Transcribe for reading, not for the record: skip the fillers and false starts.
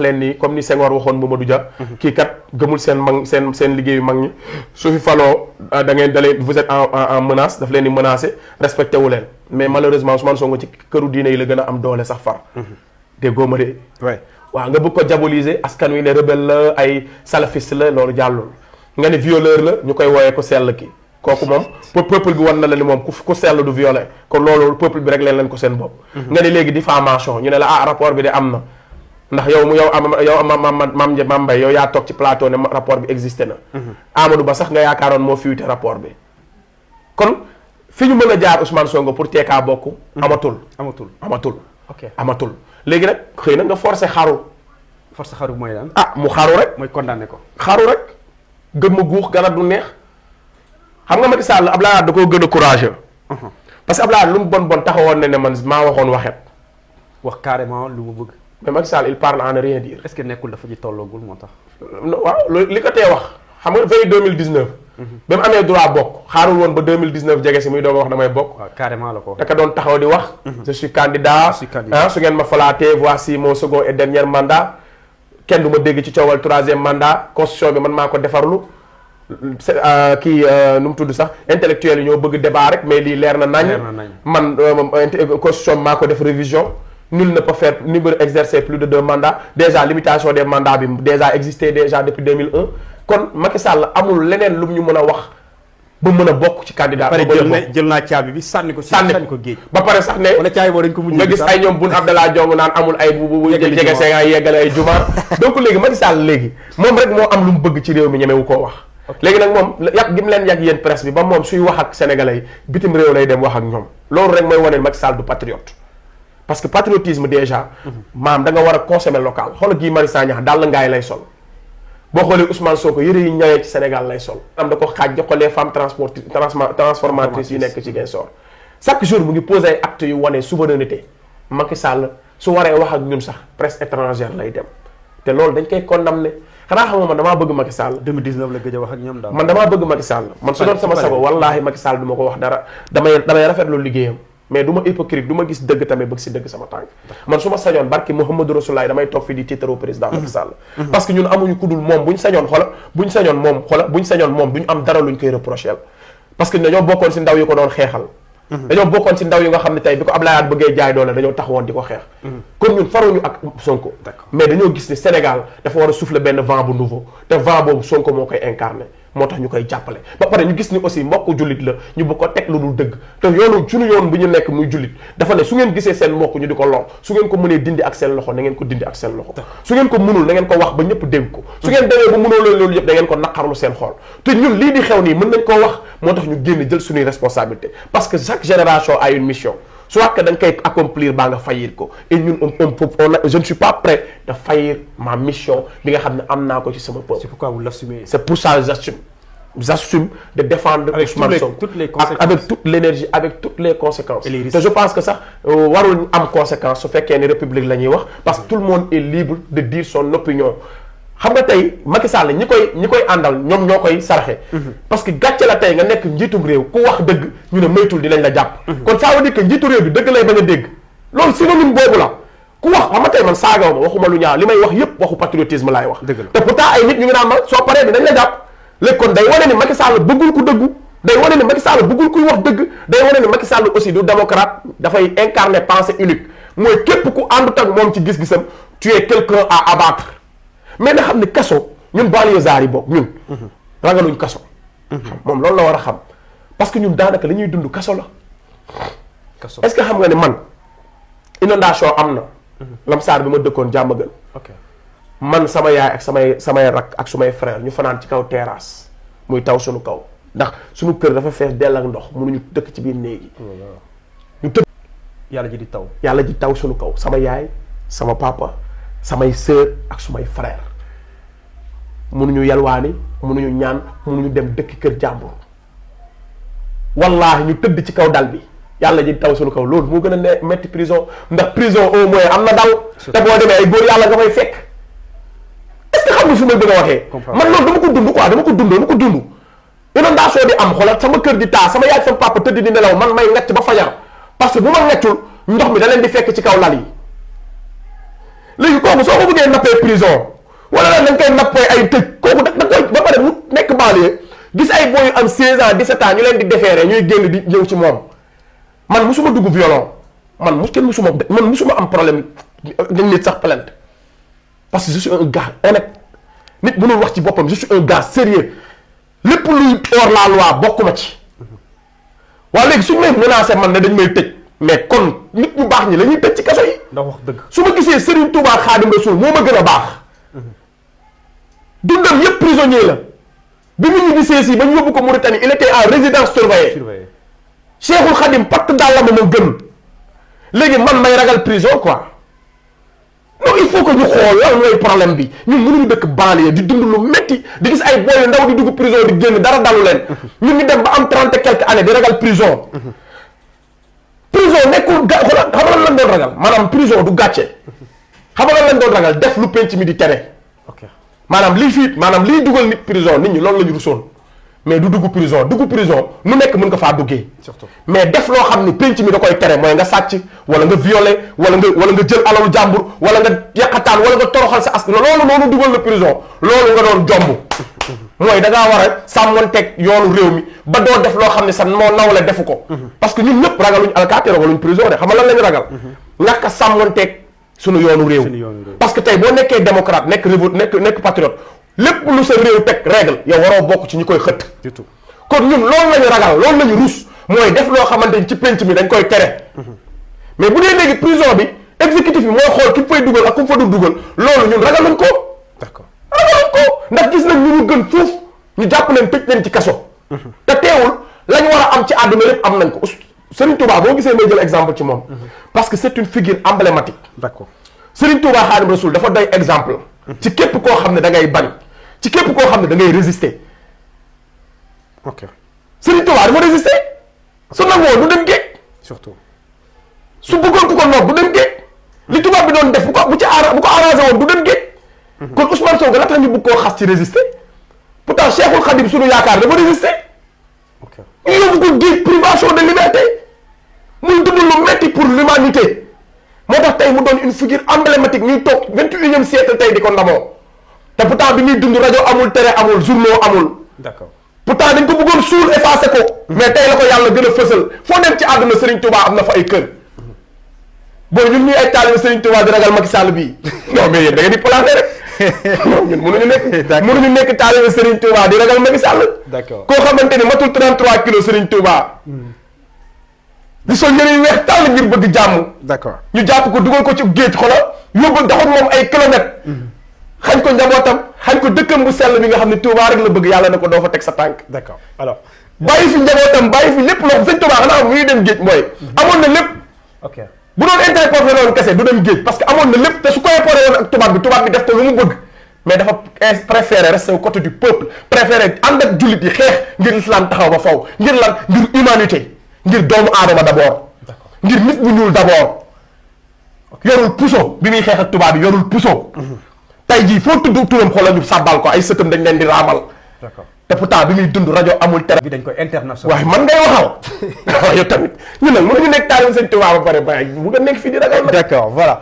leen ni comme ni Senghor waxoon Mamadou Dia kii kat gëmul seen mag seen liggéeyu mag ñi su fi faloo da ngeen dalee vous êtes en menace daf leen di menacer respecté wu leen mais malheureusement Ousmane Sonko ci këru diine yi la gën a am doole sax far déggoo ma de waaw nga bëgg ko diaboliser askan wi ne rebelle la ay salafiste la loolu jàllul nga ne violeur la ñu koy wooyee ko sell ki kooku moom peuple bi wan na la ni moom ku sell du violé kon loolu peuple bi rek leen ko seen bopp nga ne léegi diffamation ñu ne la rapport bi de am na ndax yow Mame Mbaye yow yaa toog ci plateau ne rapport bi existé na Amadou Ba sax nga yaakaaroon moo fuité rapport bi kon fi ñu mën a jaar Ousmane Sonko pour teekaa bokk amatul léegi nag xëy na nga forcé xaru mooy lan mu xaru rek mooy condamné ko xaru rek gëm ma guux garab du neex xam nga Macky Sall Abdoulaye Wade da koo gën a courageux parce que Abdoulaye Wade lu mu bon taxawoon ne man maa waxoon waxet wax carrément lu mu bëgg mais Macky Sall il parle en ne rien dire. est-ce que nekkul dafa ci tolloogul moo tax. waaw li ko tee wax xam nga veille 2019. ba mu amee droit bokk xaarul woon ba 2019 jege si muy doog a wax damay bokk. waaw carrément la ko wax. da ka doon taxaw di wax. je suis candidat. Su ngeen ma falaatee voici mon second et dernier mandat. kenn du ma dégg ci coowal troisième mandat constitution bi man maa ko defarlu. nu mu tudd sax intellectuel yi ñoo bëgg débat rek mais lii leer na nañ. man constitution bi maa ko def révision. Nul ne peut exercer plus de 2 mandats déjà limitation des mandats bi déjà existé déjà depuis 2001 kon Macky Sall amul leneen lu ñu mën a wax ba mën a bokk ci candidat. jël naa caabi bi sànni ko géej. ba pare sax ne wala caabi boo dañ ko mujj nga gis ay ñoom Boun Abdallah Dionne naan amul ay bu jege see nga yeggale ay juma donc léegi Macky Sall léegi moom rek moo am lu mu bëgg ci réew mi ñemewu koo wax. léegi nag moom yàq gi mu leen yàgg yéen presse bi ba moom suy wax ak sénégalais yi bitim réew lay dem wax ak ñoom loolu rek mooy wane Macky Sall du patriote. parce que patriotisme déjà maam da nga war a consommer local xoolal Guy Marius Sagna daal la ngaay lay sol boo xoolee Ousmane Sonko yëre yi ñawee ci Sénégal lay sol am da ko xaaj jox ko les femmes transformatrices yi nekk ci Ziguinchor chaque jour mu ngi posé ay actes yu wane souveraineté Macky Sall su waree wax ak ñun sax presse étrangère lay dem te loolu dañ koy condamné xanaa xam nga man damaa bëgg Macky Sall 2019 la gëj a wax ak ñoom daal man damaa bëgg Macky Sall man su doon sama sago wallaahi Macky Sall du ma ko wax dara damay rafetlu liggéeyam mais du ma hypocrite du ma gis dëgg tamit bëgg si dëgg sama tànk man su ma sañoon barki Mouhamadou Rasulaay damay toog fi di tiitaroo président Macky Sall parce que ñun amuñu ku dul moom buñ sañoon moom duñu am dara luñ koy reprocher parce que dañoo bokkoon si ndaw yi ko doon xeexal dañoo bokkoon si ndaw yi nga xam ne tey bi ko Abdoulaye Wade bëggee jaay doole dañoo taxawoon di ko xeex kon ñun faruñu ak Sonko mais dañoo gis ni Sénégal dafa war a souffler benn vent bu nouveau te vent boobu Sonko moo koy incarné moo tax ñu koy jàppale ba pare ñu gis ni aussi mbokk jullit la ñu bëgg ko teg lu dul dëgg te suñu yoon bi ñu nekk muy jullit dafa ne su ngeen gisee seen mbokk ñu di ko lor su ngeen ko mënee dindi ak seen loxo na ngeen ko dindi ak seen loxo su ngeen ko mënul na ngeen ko wax ba ñëpp dégg ko su ngeen demee ba mënoo loolu yëpp da ngeen ko naqarlu seen xool te ñun lii di xew nii mën nañ koo wax moo tax ñu génn jël suñuy responsabilité parce que chaque génération a une mission soit que da nga koy accomplir baa nga faillir ko et ñun je ne suis pas prêt de faillir ma mission bi nga xam ne am naa ko ci sama peuple. C'est pourquoi vous l'assumez. C'est pour ça j'assume de défendre Ousmane Sonko avec toute l'énergie, avec toutes les conséquences. Et je pense que ça warul am conséquence su fekkee ni république la ñuy wax parce que tout le monde est libre de dire son opinion. xam nga tey Macky Sall ñi koy àndal ñoom ñoo koy saraxe parce que gàcce la tey nga nekk njiitum réew ku wax dëgg ñu ne moytul dinañ la jàpp kon ça veut dire que njiitu réew bi dëgg lay bañ a dégg loolu synonyme boobu la ku wax xam nga tey man saagaw ma waxuma lu ñaaw li may wax yépp waxu patriotisme laay wax te pourtant ay nit ñu ngi naan ma soo paree dinañ la jàpp léegi kon day wane ni Macky Sall bëggul ku dëggu day wane ni Macky Sall bëggul kuy wax dëgg day wane ni Macky Sall aussi du démocrate dafay incarner pensée unique mooy képp ku àndut ak moom ci gis-gisam tu es quelqu'un à abattre mais na xam ne kaso ñun banlieusards yi boobu ñun ragaluñ kaso moom loolu la war a xam parce que ñun daanaka li ñuy dund kaso la est-ce que xam nga ne man inondation am na lamsaar bi ma dëkkoon jàmm gën man sama yaay ak samay rak ak sumay frère ñu fanaan ci kaw terrasse muy taw suñu kaw ndax suñu kër dafa fees dell ak ndox mënuñu dëkk ci biir néegi ñu tëdd yàlla ji taw suñu kaw sama yaay sama papa samay sœur ak sumay frère mënuñu yalwaani mënuñu ñaan mënuñu dem dëkk kër jàmbur wallaahi ñu tëdd ci kaw dal bi yàlla ji taw suñu kaw loolu moo gën a metti prison ndax prison au moins am na dal te boo demee ay góor yàlla nga fay fekk est-ce que xam nga fi may bëgg a waxee man loolu dama ko dund quoi dama ko dund inondation di am xoolal sama kër di taa sama yaay sama papa tëdd di nelaw man may ngacc ba fajar parce que bu ma ngaccul ndox mi da leen di fekk ci kaw lal yi léegi kooku soo ko bëggee nappee prison wala la da nga koy nappee ay tëj kooku da koy ba pare mu nekk banlieue gis ay boy yu am 16 ans 17 ans ñu leen di déférer ñuy génn di ñëw ci moom man musuma dugg violon man musuma am problème dañ nit sax plainte parce que je suis un gars honnête nit mënul wax ci boppam je suis un gars sérieux lépp luy hors la loi bokkuma ci waaye léegi suñu may menacé man ne dañ may tëj mais kon nit ñu baax ñi la ñuy tëj ci kaso yi. ndax wax dëgg su ma gisee Serigne Touba Khadim Rasoul moo ma gën a baax dundam yëpp prisonnier la bi mu ñu gisee si ba ñu yóbbu ko Mauritanie il était en résidence surveillée Cheikhul Khadim patt dàllama ma gën léegi man may ragal prison quoi non il faut que ñu xool lan mooy problème bi ñun mënuñu dëkk banlieue di dund lu metti di gis ay boy yu ndaw di dugg prison di génn dara dalu leen ñun ñu dem ba am 30 et quelques années di ragal prison prison nekkul xoolal xam nga lan lañ doon ragal maanaam prison du gàcce xam nga lan lañ doon ragal def lu penc mi di tere maanaam liy dugal nit prison nit ñi loolu la ñu rusoon mais du dugg prison nu nekk mën nga faa duggee mais def loo xam ni penc mi da koy tere mooy nga sàcc wala nga violer wala nga jël alalu jàmbur wala nga yàqataan wala nga toroxal sa askan loolu noonu dugal la prison loolu nga doon jomb mooy da ngaa war a sàmmonteeg yoonu réew mi ba doo def loo xam ne sax moo nawle defu ko parce que ñun ñëpp ragaluñ alkaati ragaluñ prison de xam nga lan lañu ragal ñàkk a sàmmonteeg suñu yoonu réew parce que tey boo nekkee démocrate nekk patriote lépp lu sa réew teg règle yow waroo bokk ci ñi koy xëtt kon ñun loolu lañu ragal loolu lañu rus mooy def loo xamante ni ci penc mi dañ koy tere mais bu dee léegi prison bi exécutif bi mooy xool ki fay dugal ak ku fa du dugal loolu ñun ragaluñ ko ragaluñ ko ndax gis nañ ñu gën fuuf ñu jàpp leen tëj leen ci kaso te teewul la ñu war a am ci àdduna lépp am nañ ko Serigne Touba boo gisee may jël exemple ci moom parce que c'est une figure emblématique d'accord Serigne Touba Khadim Rasoul dafa doy exemple ci képp koo xam ne da ngay bañ ci képp koo xam ne da ngay résister Serigne Touba dafa résister su nangoo du dem géej surtout su bëggoon ku ko noot du dem géej li tubaab bi doon def bu ko arrangé woon du dem géej kon Ousmane Sonko la tax ñu bëgg koo xas ci résister pourtant Cheikhul Khadim suñu yaakaar dafa résister ñu yóbbu ko géej privation de liberté muy dund lu metti pour l'humanité moo tax tey mu doon une figure emblématique ñuy toog 21e siècle tey di ko ndamoo te pourtant bi ñuy dund rajo amul télé amul journaux amul d'accord pourtant dañ ko bëggoon suul effacé ko mais tey la ko yàlla gën a fësal foo dem ci àdduna Serigne Touba am na fa ay kër bon ñun ñuy ay taalibe Serigne Touba di ragal Macky Sall bii non mais yéen da ngeen di planté rek non ñun mënuñu nekk taalibe Serigne Touba di ragal Macky Sall d'accord koo xamante ni matul 33 kilos Serigne Touba di sol yëre yu weex tàll ngir bëgg jàmm d'accord ñu jàpp ko dugal ko ci géej xoolal yóbbu doxul moom ay kilomètres xañ ko njabootam xañ ko dëkkam bu sell bi nga xam ne Touba rek la bëgg yàlla ne ko doo fa teg sa tànk d'accord alors bàyyi fi njabootam bàyyi fi lépp loo xam sëñ Touba xanaa muy dem géej mooy amoon na lépp bu doon intérêt porté noonu kese du dem géej parce que amoon na lépp te su ko importé woon ak tubaab bi def ko lu mu bëgg mais dafa préféré rester au côté du peuple préféré ànd ak jullit yi xeex ngir l'islam taxaw ba faw ngir lan ngir humanité ngir doomu aadama d'abord ngir nit bu ñuul d'abord yorul puso bi muy xeex ak tubaab bi yorul puso tey jii foo tudd turam xoolal ñu sàbbal ko ay sëtam dañ leen di raamal te pourtant bi muy dund rajo amul télé bi dañ koy international waaye man ngay waxal waaw yow tamit ñu nag mënuñu nekk taalibe Sëñ Tuubaa ba pare bu nga nekk fii di ragal d'accord voilà